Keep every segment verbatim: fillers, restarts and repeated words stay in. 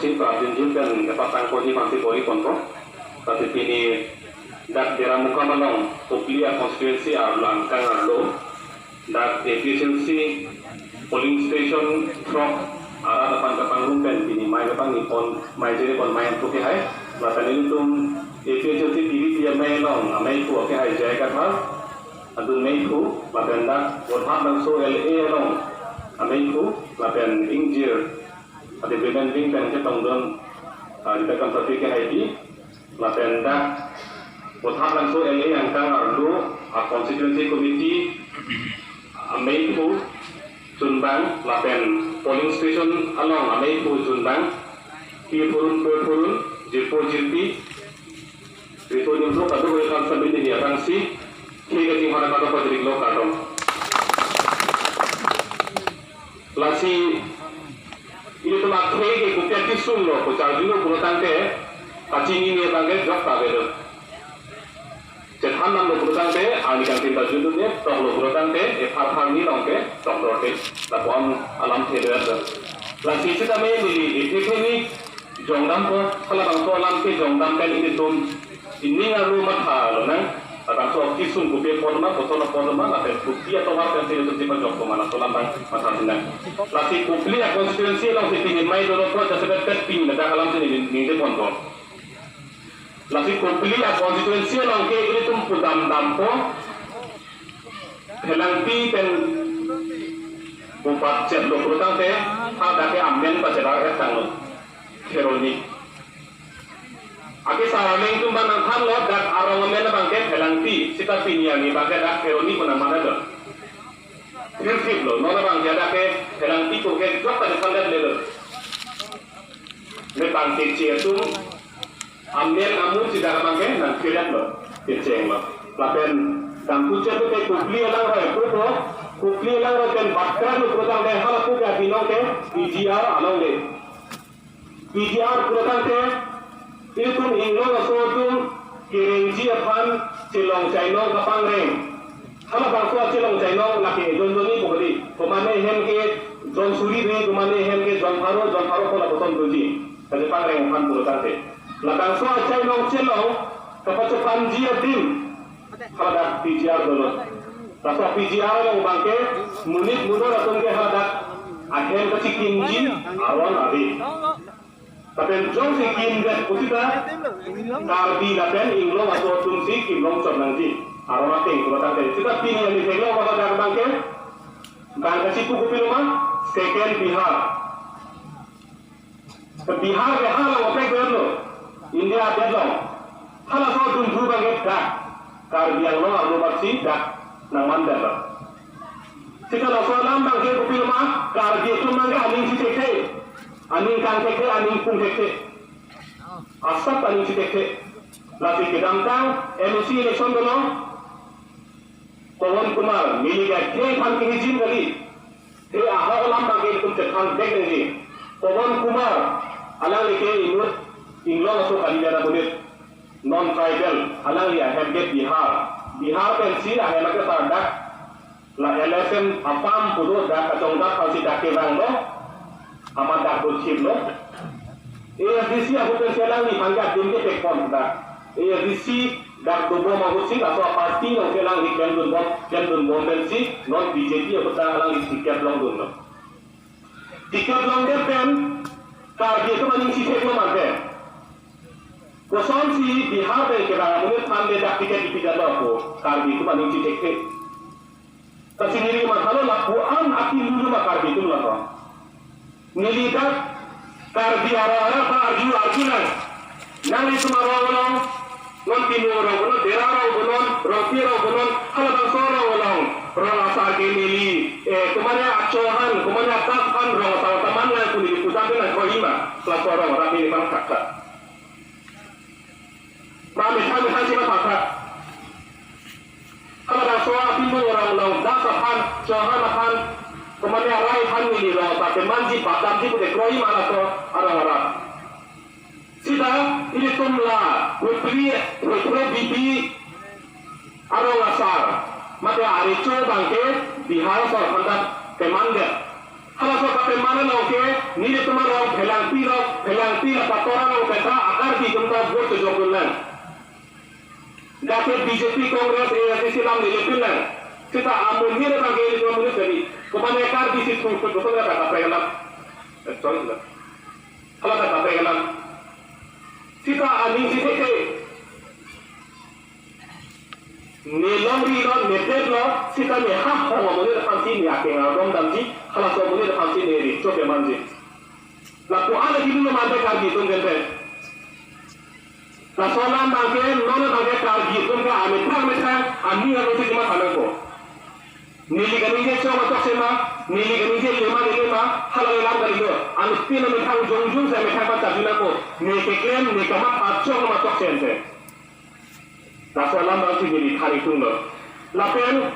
Sing prapjinjin pen kepatang koji pangsi pori ponpo. Tapi pini dak Deramukam along Kopili a constituency arlo angkang arlo dak A P H L C polling station throk arat aphan kapangrum pen pini mei kapangni pon, mei jere pon mei amthu ke hai. Lapen ilitum A P H L C T V T V amei along ameiphu ke hai J I Kathar adun meiphu, lapen dak Vothatlangso L A along ameiphu, lapen ingjir a development wing pen chetongdun, ah, Rita Khamsati ke hai pi, lapen dak Vothatlangso L A angkang arlo a constituency committee ameiphu chunbang, lapen polling station along ameiphu chunbang, pi phurun, po phurun, jirpo jirpi, rito nimso kadokave aphan sambit neli aphrangsi khei kachinghon kadokave pajirlo, kardom. Lasi ilitum akhei ke kopi akesung lo, kocharjulo pulo tangte, kachinine abang ke jok ta avelo. Chethan damlo pulo tangte, arni kangtin ta judun ne, toklo pulo tangte, epharphar ni along ke tok dorte, lapu-an alamthe do-et. Lasi sitame neli, ephe phe ni jongdampo, halabangso alam ke jongdam pen ilitum ining arlo matha lonang, labangso kesung kopi apot ma, koson apot ma, lapen kopi atovar pen si ilitum chepajokpo ma, laso alam abang matha sinang. Lasi Kopili a constituency alongsi pini mei dolo apot jasemet pet pini ladak alam si neli ningje ponpo. Lasi Kopili a constituency along ke ilitum pudam dampo. Phelangpi pen pupat chetlo pulo tangte, ha dak ke amen pachedar-et tanglo. Kheroni. Ake saraleng atum abang nangthanlo, dak arong amen abang ke Phelangpi, sita pini arni abang ke dak Kheroni pu nangmanlo. Thirthip lo, non abang ke dak ke Phelangpi pu ke jok ta nangthandet lelo. Ne bang keche atum amen amu si dak abang ke nangkirek lo, kecheng lo. Lapen damkuche te Kopili alangroi pupo, Kopili alangroi pen batkra lo pulo tangte hala pu ke abinong ke P G R along le. P G R pulo tangte ilitum inglong aso atum kerengji aphan chelong chainong kapangreng. Halabangso chelong chainong lake jon jonni pu kali. Komane hem ke jon suri dei, komane hem ke jon pharo, jon pharo ko lapuson doji. Kachepangreng aphan pulo tangte, labangso achainong chelong kapachepanji adim haladak P G R dolo. Laso P G R along abang ke monit monor atum ke haladak ahem kachekimji aron ave. Lapen jongsi kimdet pusita Karbi lapen inglong aso atum si kimlong chot nangji aron ateng pulo tangte. Sita pini arni theklong haladak abang ke, bang kachipu kopilo ma, second Bihar. Bihar ke hala opek berlo, India adet along. Halaso atum thu abang ke dak Karbi Anglong arlo bak si dak nangmandet lo. Sita laso alam abang ke kopilo ma, Karbi atum abang ke aning si thekthe, aning kang thekthe, aning pung thekthe. Asap aning si thekthe. Lasi kedamtang M A C election dolo, Pawan Kumar, neli ke the aphan kehijim kali. The ahok alam abang ke ilitum chethan thek nangji. Pawan Kumar, alangli ke inut inglong aso kalidet amonit, non tribal, alangli ahem ke Bihar. Bihar pensi ahem ke sardak la L S M a-farm pu do, dak kachongdak aphansi dak kevanglo, amat dak dochiplo. A S D C ahut pensi alangliphan ke adim ke pekpon dak. A S D C dak dobom ahutsi laso a-party alongsi alangli klemdunbom, klemdunbom pensi non B J P ahut ta alangli ticket longdunlo. Ticket longdet pen Karbi atum aning si theklo mante. Kosonsi Bihar pen kevang amonit aphan le dak ticket kepidetlo pu Karbi atum aning si thekthe. Lasi neli mathalo lapu-an api lulu ma Karbi atum lapu. Neli dak Karbi arong arap arju arju nang. Nanglitum arong along, non Timung arong punon, Dera arong punon, Rongpi arong punon, halabangso arong along, rong asar ke neli, eh, komane a-Chauhan, komane a-Das aphan rong asar taman nang pu neli pudam nang kroima, laso arong arap neliphan thakthak. Ma methang methang si ma thakthak. Halabangso a-Timung arong along Das aphan, Chauhan aphan, komane a-Rai aphan neli rong asar pemanji, padamji pute kroima laso arong arap. Sita ilitum la Hukri, Hukri bibi arong asar, mate arecho abang ke Bihar asor aphan ta pemandet. Halaso kapeman along ke nelitum arong Phelangpi lo, Phelang Sila patora nang peta akar di jumta vote chojok dun nang. Dak ke B J P, Congress, A I C C lam neli pin nang. Sita amonit abang ke neli amonit tadi. Kopane Karbi si thung thung thung kata kaprek alam. Eh, sorry, sila. Hala kata kaprek alam. Sita aning si thek thek. Ne longri lo, ne pet lo, sita ne ha hong amonit aphansi ne akeng ardom damji, halaso amonit aphansi ne ri chok ke manji. Lapu ala kilu lo mante Karbi atum ke pen. Laso alam abang ke, non abang ke Karbi atum ke amethang methang, ani alo si cima sana ko. Neli kaningje chok ma chokche ma, neli kaningje le ma le ma, halale alam kali lo. Anuttin amethang jongjong si amethang pachaju nang ko. Ne keklem, ne kamatha chok ma chokche ante. Laso alam abang si neli thari tung lo. Lapen,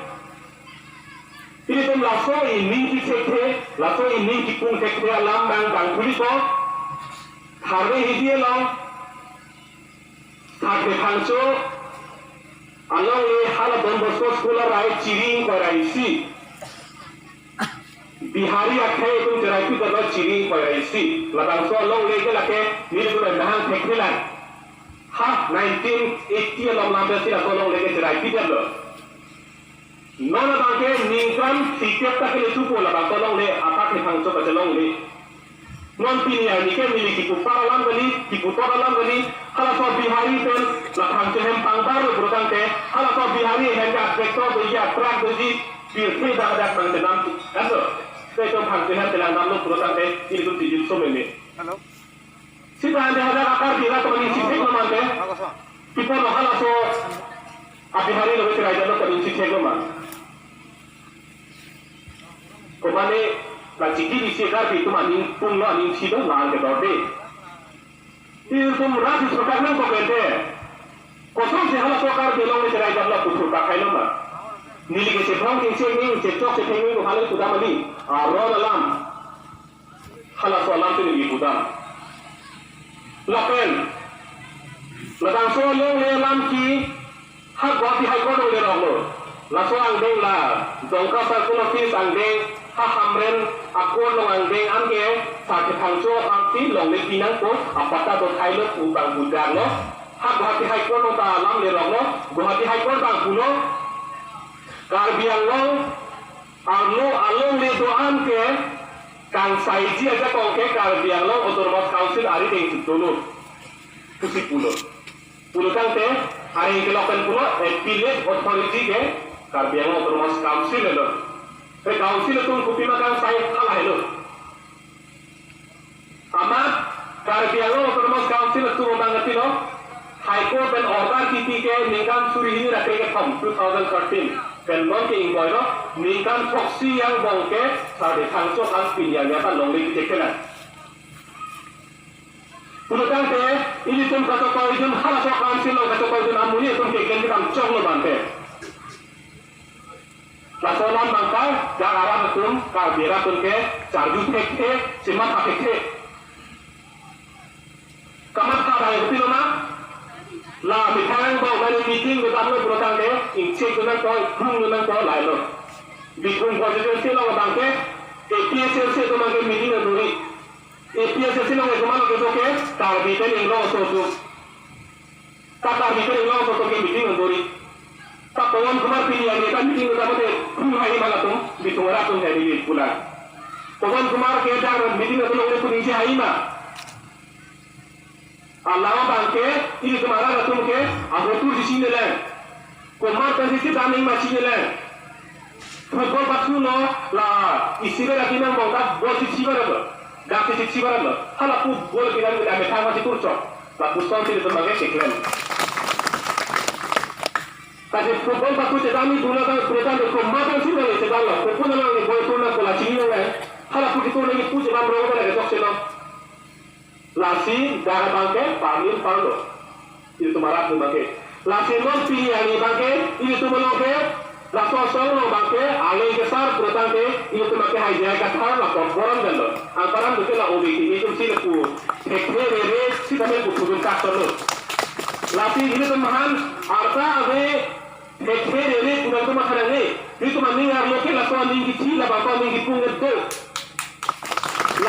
ilitum laso ining kethekthe, laso ining kepung thekthe alam abang bang puli ko. Thari hidi along, Sar Thepangcho alongle hala Don Bosco School arai chiri ingkoi ra isi. Bihari akhei atum cherai pidetlo chiri ingkoi ra isi. Labangso alongle ke lake nelitum emahang thekthelang. Ha nineteen eighty along lam pensi laso alongle ke cherai pidetlo. Non abang ke ningkan phlikep ta kele thupo labangso alongle apak Thepangcho kachelongle. Non pini arni ke neli kipu par alam kali, kipu tor alam kali, halaso Bihari pen la Thepangcho hem pangbar lo pulotangte, halaso Bihari hem ke a-tractor doji, a-truck doji, pirthe dak dak nang chenam tu. Kan to? Ke to Thepangcho hem chelang dam lo pulotangte, ilitum tijil so meme. Hello. Sita ante hadak akar dira to aning si thek lo mante. Pipo lo halaso a-Bihari lo cherai dam lo to aning si thek lo ma. Kopane la chiki di si Karbi atum aning pung lo aning si do la ante dorde. Ilitum rasi sorkar nang ko pente. Kosonsi halaso Karbi alongle cherai dam lo puthur pakai lo ma. Neli ke chephong ning si ning chechok si thengwi ko hale kudam ali. Aron alam. Halaso alam si neli pudam. Lapen, labangso alongle alam ke ha Guwahati High Court alongle roklo. Laso angdeng la Dongka Circle Office angdeng ha Hamren a-court along angdeng anke Sar Thepangcho aphansi longle pinangpo, apatta do thailo pu abang budaklo. Ha Guwahati High Court along ta alam le roklo. Guwahati High Court abang pulo, Karbi Anglong arlo alongle do-an ke kangsaiji ajakong ke Karbi Anglong Autonomous Council arideng si dolo pusi pulo. Pulotangte areng kelok pen pulo appellate authority ke Karbi Anglong Autonomous Council lo. Pe council atum kopima kangsai hala helo. Amat Karbi Anglong Autonomous Council atum abang kati lo, High Court pen order kipi ke ningkan suri hini ra kre kethom, two thousand thirteen. Pen non ke ingkoi lo, ningkan throksi angbong ke Sar Thepangcho aphan pini arni ta longle kechek kelang. Pulotangte, ilitum kachokoi dun halaso council along kachokoi dun amonit atum keklem kedam chok lo mante. Laso alam abang ke, dak arat atum, Karbi arat atum ke, charju thekthe, chematha thekthe. Kamatha bai pilo ma, la methang angbong mane meeting kedam lo pulotangte, ingchek dun nangpo, phung dun nangpo, lahelo. Bithung constituency along abang ke, A P H L C atum abang ke meeting duri. A P H L C along ke komatlo kedo ke, Karbi pen Inglong aso atum. Ta Karbi pen Inglong aso atum ke meeting duri. Ta Pawan Kumar pini arni ta meeting kedam mate phung haihe ma latum, Bithung arat atum haihe pulang. Pawan Kumar ke dak meeting kedam along le puni haihe ma. Alam abang ke, ilitum arat atum ke, ahotur si chinelang. Komat pensi chedam nangji ma chinelang. Football pathu lo, la isi bera kinang bong ta ball si chibar lo. Dak si chibar lo. Hala football kinang kita methang ma si kurchok. Lapuson si ilitum abang ke keklem. Kasi football pathu chedam ni dula ta program de komat pensi lo chedam lo. Kopuna nang ni ball turna kola chinelang. Hala pu kitu nang pu chedam rong ba la ketok selo. Lasi dak abang ke pamin parlo. Ilitum arat atum abang ke. Lasi non pini arni abang ke, ilitum along ke, laso asong along abang ke, ale kesar pulotangte, ilitum abang ke haijai kathar la pon boran dalo. Anparan doke la obi ki, ilitum si le pu, thekthe rere, sitame pu thudun kak solo. Lasi ilitum aphan, arta ave, thekthe rere pu nangtum aphan nangne, ilitum aning arlo ke laso aning kithi labangso aning kipung kedo.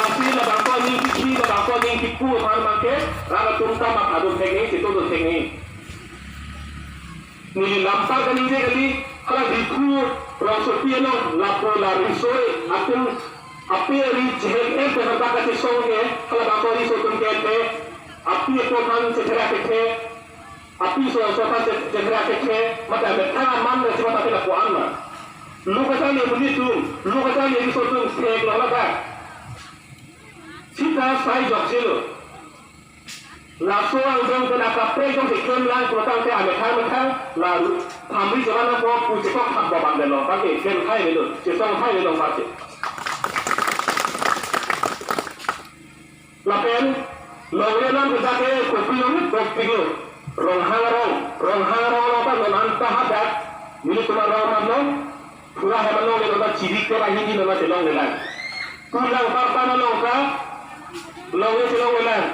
Lasi labangso aning kithi, labangso aning kipu aphan abangke rat atum ta matha dun thek nangji, cheto dun thek nangji. Neli lamtha kaningje kali, hala Diphu rongsopi along lapu la risoi atum ape ari chehek em pen bak kachesong ke, halabangso ariso atum ke te, api apo aphan chetherak kethe, api so so aphan che-, chetherak kethe, mate amethang aman na chimata pila ko an ma. Lo kacharli amonit atum, lo kacharli ariso atum theklong ladak. Sita sai jokjelo. Laso angdeng pen akaprek jongsi klemlang pulotangte amethang methang la phamri jovan nangpo pu chekok thap bom an delo, bangke klem thai avelo, chesong thai avelo bangke. Lapen longle alam ke jake kopi long kopilo. Ronghang arong, Ronghang arong along ta non anta hadak, nelitum arong man long, pura hem alongle along ta chiri kera Hindi along ta chelonglelang. Kulang Parpan along ta longle chelonglelang.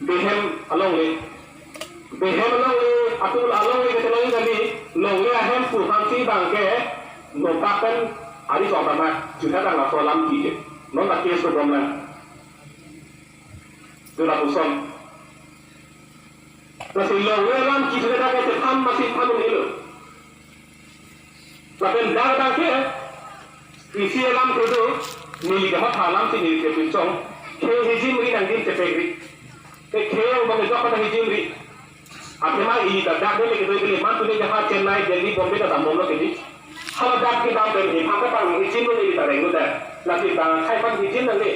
Behem alongle. Behem alongle, atul alongle kachelong kali, longle ahem pu aphansi bangke, nopak pen ari chok tama, juta tang laso alam kike. Non ta case ko bom lang. Dula puson. Lasi longle alam kike ta kachethan masi than un-elo. Lapen dak dak ke, isi alam kedo, neli kamatha alam si neli kepinchong, khei hijim ri nangdim chepek ri. Ke khei abang jok pada hijim ri. Athema ili ta dak dele kedo ili mantu le jaha Chennai, Delhi, Bombay ta dam bomlo kedi. Haladak kedam pen hi phaka pang hijim lo ili ta renglo ta. Lasi bang khai pan hijim nangne,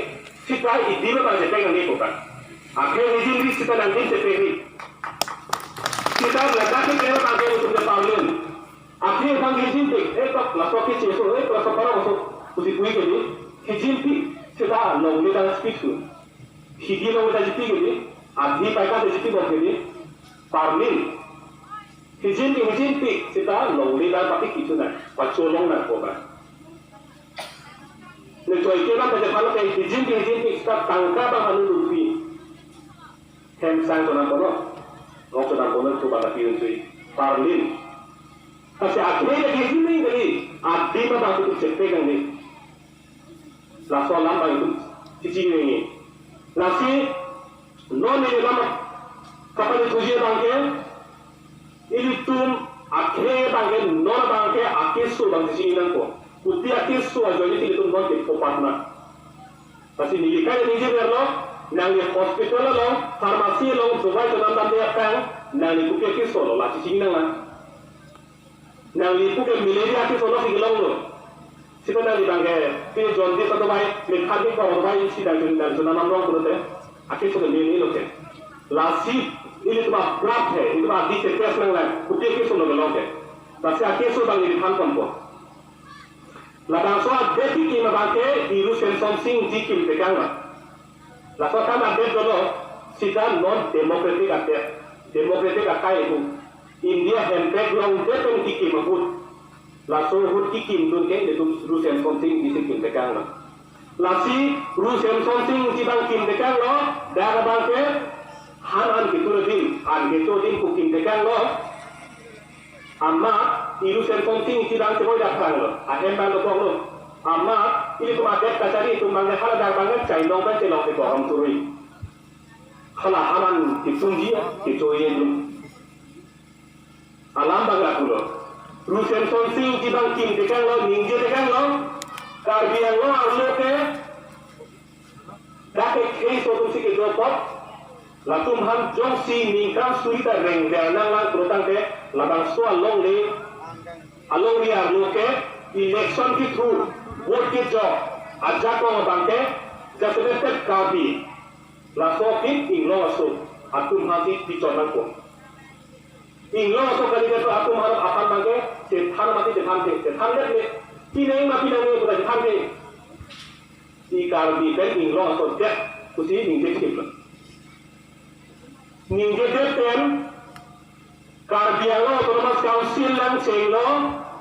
sita idim lo bang chepek nangne ko kan. Akhei hijim ri sita nangdim chepek ri. Sita ladak ke kena bang ke utum ke paulin. Akhei abang hijim pik, eh, tok, laso ke cheso, eh, laso parong so, pusi pui kedi, hijim pik, sita longle ta speak su. Hidi longle ta jipi kedi, adhi paika ta jipi bom kedi, parlin. Hijim pik, hijim pik, sita longle ta pati kichu na, pacho long nangpo ba. Ne choi ke na paja palo ke, hijim pik, hijim pik, sita tangka bang anu lupi. Hem sang tonang kono, ngok tonang kono, tu bata piun sui, parlin. Kasi akhei lagi hijim ri kali, adim abang tu chepek nangne. Laso alam bang itu, cici ini. Lasi, non ini lama, kapan itu dia bangke, ilitum akhei bangke, non bangke, akeso bang cici nangpo. Kuti akeso ajoine ilitum non ke kopat na. Lasi neli kai ningje verlo, nangli hospital along, pharmacy along, dawai chonam damde aphrang, nangli kopi akeso lo, la chiching nang na. Nangli kopi malaria akeso lo si kelonglo. Sita nangli bangke, pi jaundice adawai, mekha ke ko adawai isi dang chon, dang chonam damlong pulote, akeso ke neli lo ke. Lasi, ilitum aphrang he, ilitum adi ke test nanglang, kopi akeso lo kelong ke. Lasi akeso bang neli than ponpo. Labangso adet kekim abangke Iru Semsonsing Ingti kim tekang lo. Laso than adet dolo, sita non democratic adet, democratic akai pu. India hempek longdet pen kekim ahut. Laso ahut kekim dun ke ilitum Iru Semsonsing Ingti si kim tekang lo. Lasi Iru Semsonsing Ingti bang kim tekang lo, dak abangke han an ketur adim, an kecho adim pu kim tekang lo. Amat, Iru Semsonsing Ingti bang cheboi dak bang lo, ahem bang lo bong lo. Amat, ilitum adet kachari atum bang le hala dak bang le chainong bang chelong ke bohong turui. Hala haman kitung ji, kichoi ji. Alam bang lapu lo. Iru Semsonsing Ingti bang kim tekang lo, ningje tekang lo. Karbi Anglong arlo ke, dak ke khei so atum si kedo apot, latum aphan jongsi ningkan suri ta rengver nanglang pulotangte, labangso alongle, alongri arlo ke, election kethu, vote kejok, ajakong abangke, jasemet Karbi, laso ke Inglong aso, atum aphan si pichon nangpo. Inglong aso kali keso atum aphan aphan bangke, chethan mati chethan ke, chethan det le, pineng ma pineng ne, puta chethan ke. Si Karbi pen Inglong aso det pusi ningje thip lo. Ningje det pen Karbi Anglong Autonomous Council lang chenglo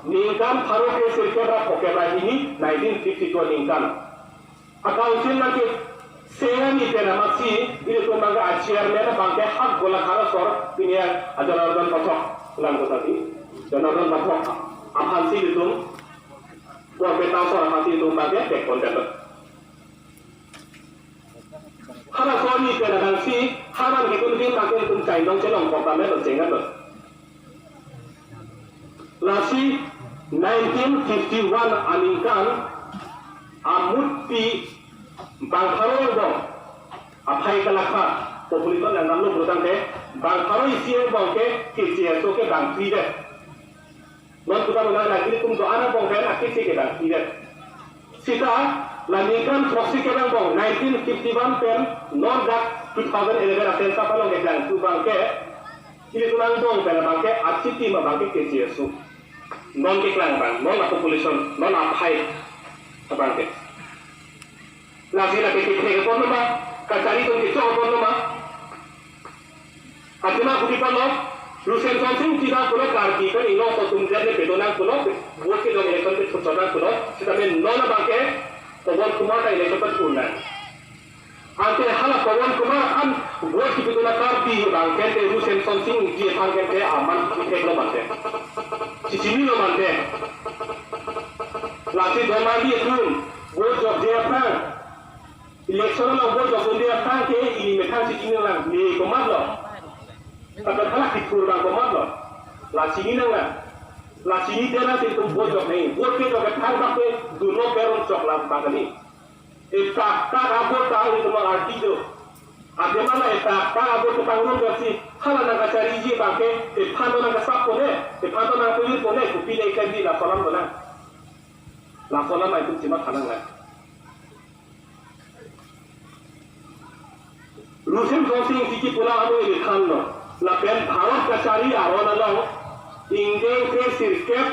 ningkan pharo kre sirkep ra phokep ra hini nineteen fifty-two ningkan. A council lang ke sengani pen amatsi ilitum bangke a chairman bangke hak Golaghat asor pini a Janardhan Pathak lang kota si Janardhan Pathak aphansi ilitum Borpeta asor aphansi itum bangke pekpon det lo. Hala soni pen adang si, haman kitun din makin tum chainong chelong kota me lo chengan lo. Lasi nineteen fifty-one aningkan amutpi bang pharo angbong aphai kalakha population yang namlo pulotangte bang pharo isi angbong ke K C S O ke bang phli det. Non puta mena lagi tum do angbong pen akisi ke bang phli det. Sita la ningkan throksi ke angbong nineteen fifty-one pen non dak two thousand eleven a census along ke bang tu bang ke ili tulang dong pen abang ke a city ma abang ke K C S O. Non keklang abang, non a population, non aphai abang ke. Lasi lake kekhe kepon nama, kachari atum kechok kepon nama. Athema kuti pano, Ru Semsonsing Ingti dak pulo Karbi kan ino sotum jen ne pedonang pulo, vote kedong election ke chotnang pulo, sitame non abang ke, Pabon Kumar ta election pen unang. Ante hala Pabon Kumar an vote kipiduna Karbi abang ke te Ru Semsonsing Ingti aphan ke te aman kithek lo mante. Chichini lo mante. Lasi Donmari atum vote jokje aphan. Election along vote jokdunde aphan ke ili methang chichini lang ne komat lo. Tapi hala kithur bang komat lo. La chini nang la. La chini dena si itum vote jok nai. Vote kejok aphan bak ke dunlo peron chok lam bang kali. Etak tak a-vote ta itum arti do. Athema la etak tak a-vote ta pangrum si hala nang kachariji bang ke, ephan to nang kasap pone, ephan to nang puyur pone, kopi le kaji laso alam do nang. Laso alam itum chimatha nang nang. Ru Semsonsing Ingti kipu la amo ili thanlo. Lapen Bharat kachari aron along ingdeng kre sirkep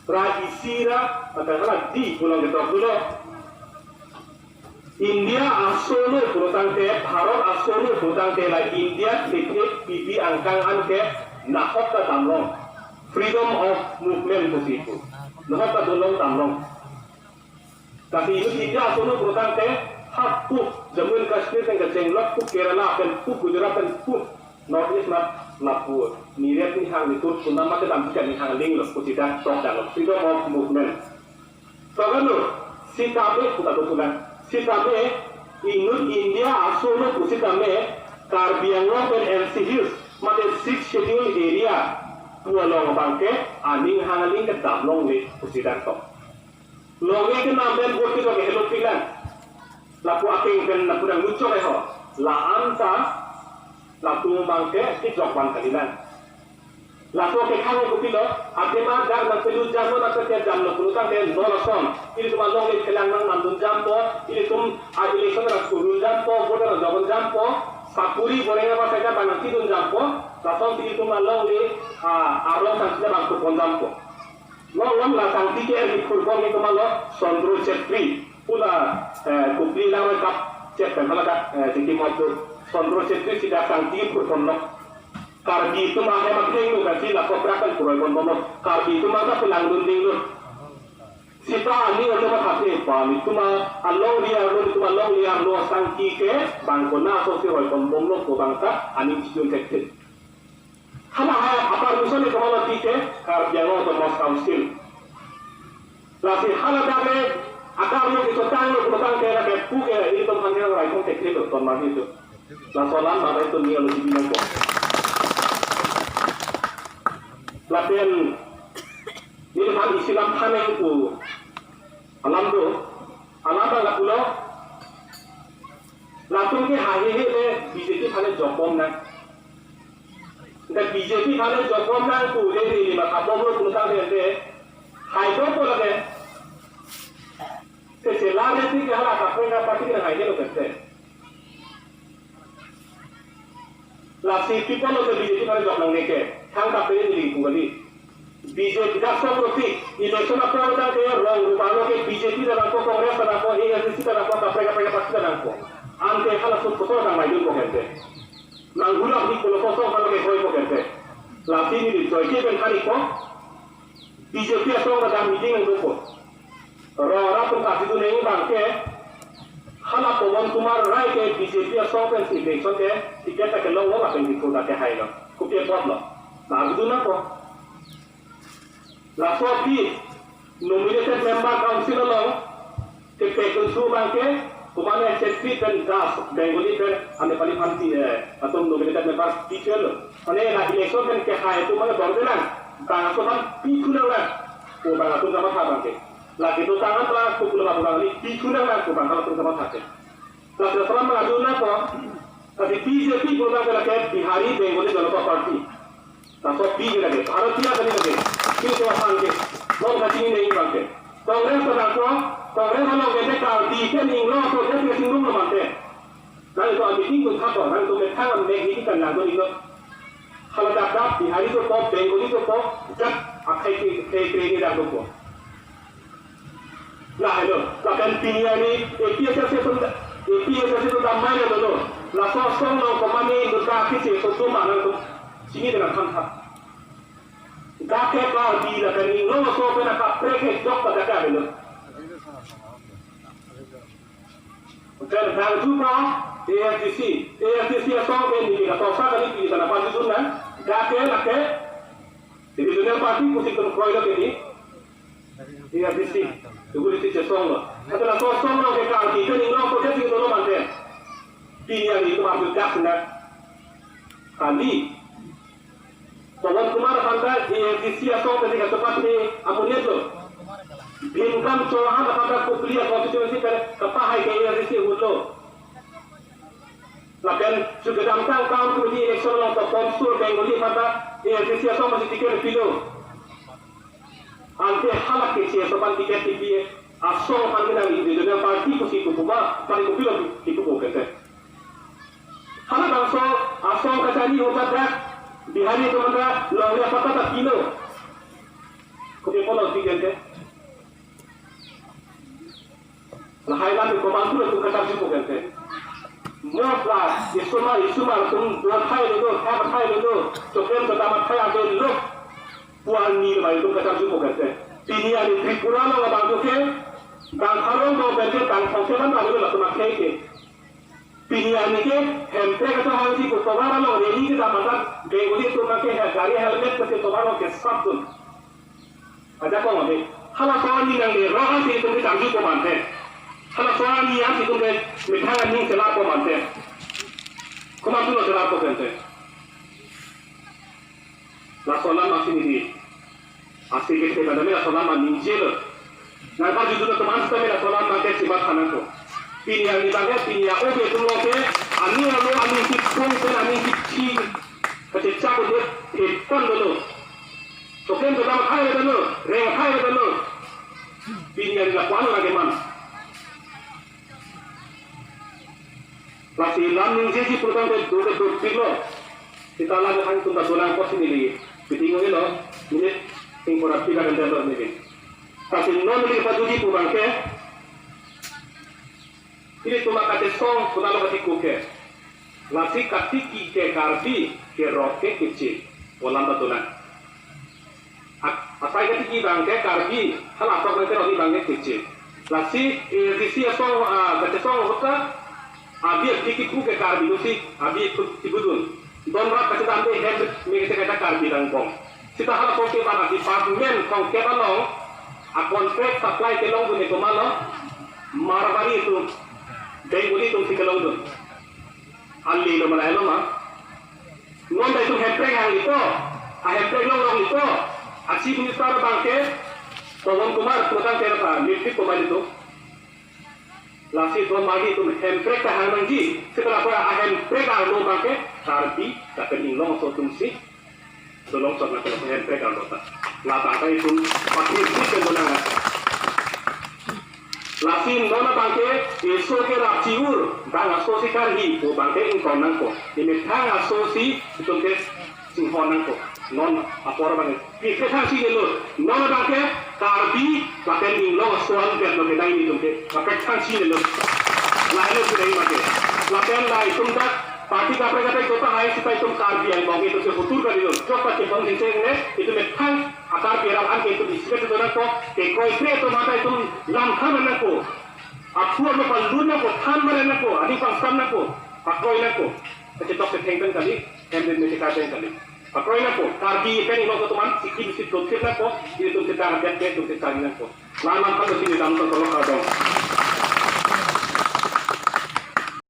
ra isi ra, lapen hala di pulang ketok dulu. India asolo pulotangte, Bharat asolo pulotangte la India thephet pipi angkang an ke nahok ta damlong. Freedom of movement pusi pu. Nahok ta dolong damlong. Tapi inut India asolo pulotangte hap pu Jammu and Kashmir pen kachenglok pu Kerala pen pu Gujarat pen pu North East nat lapu. Niret nihang nitur punam mate dam tiga nihang linglo pusi dak tok dalo. Freedom of movement. Toklo, sitame puta do pulang. Sitame inut India asolo pusitame Karbi Anglong pen N C Hills mate Sixth Schedule area pu along abang ke aning hang aling kedam longle pusi dak tok. Longle kenam pen vote kejok ke helopiklang. Lapu akeng pen lapu dang luchok eho. La-an ta lapu abang ke kejok van kalilang. Laso kekhang kopilo, athema dak nang pelu jamlo nang pelu jamlo pulotangte no lason. Ilitum alongle phelang nang namdun jampo, ilitum a-election nang kurun jampo, vote nang jokdun jampo, sakuri boreng apa saja bang nang pidun jampo, lason ilitum alongle, ah, arong sang sida bang kurpon jampo. Long long la sangti ke eri kurpon ke kemalo Sondro Chetri. Pula, eh, Kupli lang kap chet kan hala dak, eh, tingki motu. Sondro Chetri sida sangti kurpon lo. Karbi atum ahem akheng lo kasi la kopra kan kuroi pon bomlo. Karbi atum ata pulang dunding lo. Sita ani atum athate pa ni tuma along liar lo, tuma along liar lo sangti ke bang kona aso si roi pon bomlo ko bangta ani chijun tek tek. Hala ha apar mission ni kemala ti ke Karbi Anglong Autonomous Council. Lasi hala dame akar lo kechotang lo kutang ke la ke pu ke ilitum hanya rai kong teknik lo ton mati itu. Laso alam mata itu ni alo di binong ko. Lapen ni depan isi lam thaneng pu alam do. Alam bang lapulo. Latum ke hahihi le B J P aphan le jokbom nang. Nda B J P aphan le jokbom nang pu le ni lima kabom lo pu tang le le. Hai ko ko la ke. Te se la le ti ke hala ka pena party ke hai ke lo ke te. Lasi people lo ke B J P aphan le jok nangne ke. Thang ka pe ni pu kali. B J P dak song roti, election apor dak ke rong rupa lo ke B J P dak nangpo, Congress dak nangpo, A I C C dak nangpo, kaprek kaprek party dak nangpo. Ante hala sut kotor nang maidun ko kente. Nang hulak di kolo kosong hala ke koi ko kente. Lasi ni di joy ke pen hari ko, B J P asong dak meeting nangpo. Rong ra pun kasi tu neng bang ke, hala Pabon Kumar Rai ke B J P asong pen si election ke, ticket ta kelong lo, lapen di ko dak ke hai lo. Kopi apot lo. Nang itu nangpo. Laso aphi nominated member council along kepekun su bang ke Komatne Chakri pen Das, Bengali pen, ane Nepali aphan pi, eh, atum nominated member pi-etlo. Mane la election pen kehai atum mane bor-i nang, bangso aphan pi-ethu nang lang. Ko bang atum kamatha abang ke. Lake to tangan pala ko pulo abang ni pi-ethu nang lang ko bang atum kamatha ke. Lake salam abang atum na ko, tapi B J P program ke lake Bihari Bengali Janata Party. Laso B J P lake, Bharatiya kali lake, Bharatiya aphan ke, non kachini nangji abang ke. Congress ta dako, Congress along ke Karbi ke ning lo so ke tingrum lo mante. Nangtum a-meeting tum thakthak, nangtum methang amek ni kan nangtum ning lo. Hala dak dak, Bihari dopo, Bengali dopo, jak akhai ke, ke, ke ni dak dopo. Lahelo, lapen pini arni A P H L C atum, A P H L C atum damnoi lo lo. Laso asong along komatne duta kisi so duma nangtum chini dengan than tha. Dak ke Karbi lapen ning lo so pen akaprek ke jok pada ka lo. Pen bang jupa A S D C, A S D C asong ke ni ka tosa kali pi sana pajudun na. Dak ke lake Regional Party pusi tum kroilo ke ni. A S D C, tugu di chesong lo. Ata laso asong along ke Karbi ke ning lo project si dolo mante. Pini arni itum arju dak na. Kali Pawan Kumar aphan ta A S D C asong ke ning katopat ni amonit lo. Bhimkam Chauhan aphan ta Kopili constituency ke kapahai ke A S D C ahut lo. Lapen kedamtang account committee election along ta Komsur Bengali aphan ta A S D C asong pensi ticket pilo. Ante halake C S O aphan ticket kipi asong aphan ke nang regional party pusi kipu ma, pari kopilo kipu kete. Halabangso asong kachari ahut ta dak Bihari atum ta longle aphan ta pilo. Kopi apotlo ticket ke. Lahai lam komantu atum kacharjupo kente. Mosla, isomar, isomar atum dua thai lo, thai thai lo, choklem kedam thai ave lo. Pu arni lo mai atum kacharjupo kente. Pini arni Tripura along abang ke, bang Harong do kente, bang Thongselam abang lo latum akhei ke. Pini arni ke, Hemprek atum hangsi pu tovar along rally kedam atum, Bengali atum ke, gari helmet ke tovar along kesap atum. Ajakong ave. Halaso arni nangle rok an si itum ke charjupo mante. Halaso arni an si itum ke methang aning chelarpo mante. Komantu lo chelarpo kente. Laso alam amatsi neli. Asi ke thek adame laso alam aning jelo. Nangpajudun atum an sitame laso alam abang ke chibat tha nangkok. Pini arni abang ke, pini a-obe atum lo ke, aning alo, aning si pung pen, aning si thi. Kachechak udet, ipan dolo. Choklem kedam thai lo dolo, reng thai lo dolo. Pini arni lapu-an lake man. Lasi lam ningjeji program ke dode dopiklo. Seta lam hangtum ta dolang apotsi neli. Meeting oi lo, minute ingkoi ra pika kan delo neli. Lasi non neli pajuji pu abang ke. Ilitum akachesong, kona lo katiko ke. Lasi katiki ke Karbi, kerok ke Keche. Pu alam ta dolang. Ak-, asai katiki abang ke Karbi, hala atok abang ke Karbi abang ke Keche. Lasi, eh, A S D C asong, ah, kachesong ahut ta, abi abi kipu ke Karbi lo si, abi kipu, kipudun. Don rat kachedam de hem me kete kata Karbi Anglong. Seta halaso ke bang department kongkep along, a-contract supply kelongdun ke komatlo, Marwari atum, Bengali atum si kelongdun. Hali lo mana lo ma? Non ta itum Hemprek hang ito, a-Hemprek longlong ito, a-Chief Minister abang ke, Pawan Kumar, tukang ke ta, lipstick ko abang ito. Lasi don magi itum Hemprek ta hang nangji, setelah ko a-Hemprek arlo abang ke, Karbi, lapen Inglong aso atum si, dolong sok na ko Hemprek arlo ta. Lata ta itum, pati si pen donang. Lasi non abang ke, eso ke rap chiur, bang aso si karhi, pu abang ke ingkon nangkok. Imethang aso si, itum ke, chinghon nangkok. Non apor abang ke. Pi kethang si lelo. Non abang ke, Karbi, lapen Inglong aso an vet lo kedai ni itum ke. Apek thang si lelo. Lahelo kedai ma ke. Lapen la itum dak, party kaprek kaprek kota hai seta itum Karbi Anglong itum ke hotur kali lo. Jok pa chepong sing sing ne, itum methang a-Karbi arat an ke itum isi ke tu nangkok, ke kroikre atum mata itum lam than nangkok. Aphu amo palun nangkok, than mare nangkok, aning pangsam nangkok, pakroi nangkok. Kachetok ketheng pen kali, hem den mecheka pen kali. Pakroi nangkok, Karbi pen Inglong atum an, sikhi bisi dotip nangkok, ilitum seta hadet ke, itum seta nangkok. Laman kan besi ni dam tong tong kadong.